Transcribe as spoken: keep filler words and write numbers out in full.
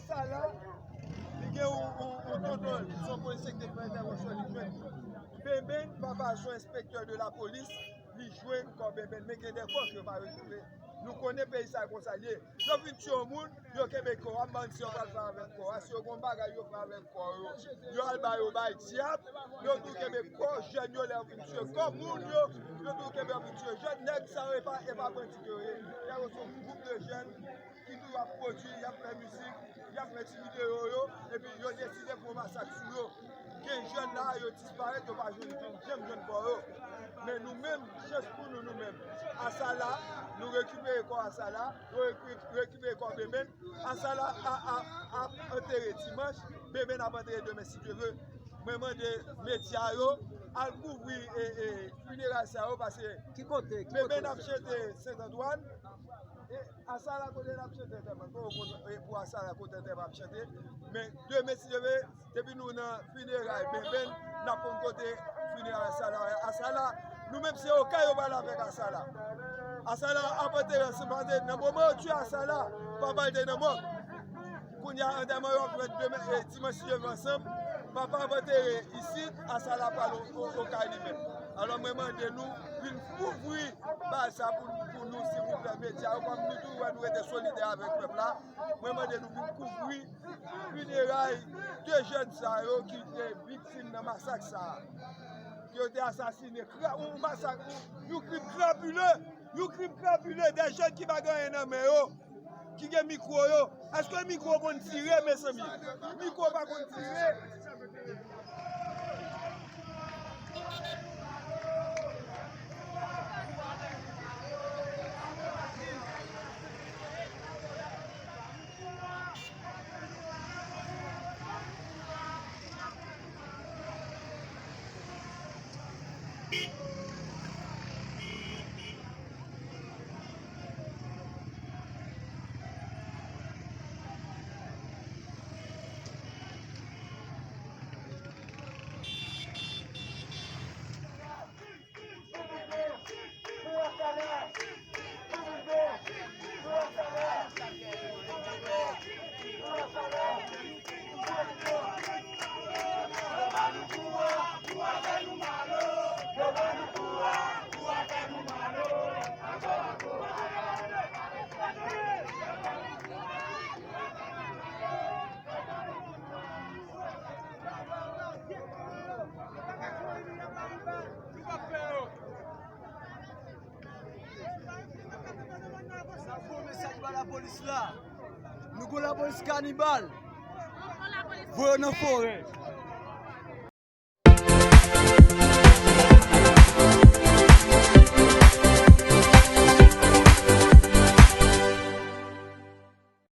Sa la, li gen yon, yon, yon tonton, li se yon polisye ki te fè entèvansyon, li jwenn Benben, papa se yon enspektè de lapolis, li jwenn kò Benben, men gen de kò ke yo pa retwouve. Nou konnen peyi sa konsa l ye. Yo vin tiye yon moun, yo kenbe kò a, m pa konn si yo pral fè avèk kò a, si yo gen yon bagay yo fè avèk kò yo. Yo al ba yo bay dyab, yo tou kenbe kò jèn yo lè yo vin tiye kò moun yo, yo tou kenbe yo vin tiye jèn. Nèg sa yo, e pa, e pa bandi ke yo ye. Nèg yo se yon gwoup de jèn ki toujou ap pwodui, y ap fè mizik, y ap fè ti videyo yo, epi yo deside fè yon masak sou yo. Gen jèn la, yo disparèt, yo pa jwenn, janm jwenn kò yo. Men nou menm, chans pou nou, nou menm. Asala, nou rekipere kò Asala, yo repi-, rekipere kò Benben. Asala a, a, ap antere dimanch, Benben ap antere demen si Dye vle. Mwen mande medya yo, al kouvri, e, e, fineray sa yo, paske Ki kote? Ki Benben kote? Ap chante Sent Antwàn. E Asala kote l ap chante entèman, pou, pou, e pou Asala kote entèman ap chante. Men demen si Dye vle, depi nou nan fineray Benben, n ap konn kote fineray Asala. Asala, nou menm se Okay yo pral avèk Asala. Asala ap antere ansanm, paske nan moman yo tiye Asala, papa l te nan mò. Kounye a, antèman yo ap fèt demen, e, dimanch si Dye vle ansanm. Papa ap antere isit, Asala pral o, o, Okay li menm. Alò, mwen mande nou vin kouvri bagay sa pou, pou nou, silvouplè, medya yo, kòm nou toujou wè nou rete solidè avèk pèp la. Mwen mande nou vin kouvri fineray de jèn sa yo ki te viktim nan masak sa a. Ke yo te asasine, kra-, yon masak, yon, yon krim krapile, yon krim krapile, de jèn ki pa gen anyen nan men yo, ki gen mikwo yo. Èske mikwo konn tire, mezanmi? Mikwo pa konn tire. N ap voye mesaj ba lapolis la. Nou gon lapolis kanibal. Voye yo nan forè.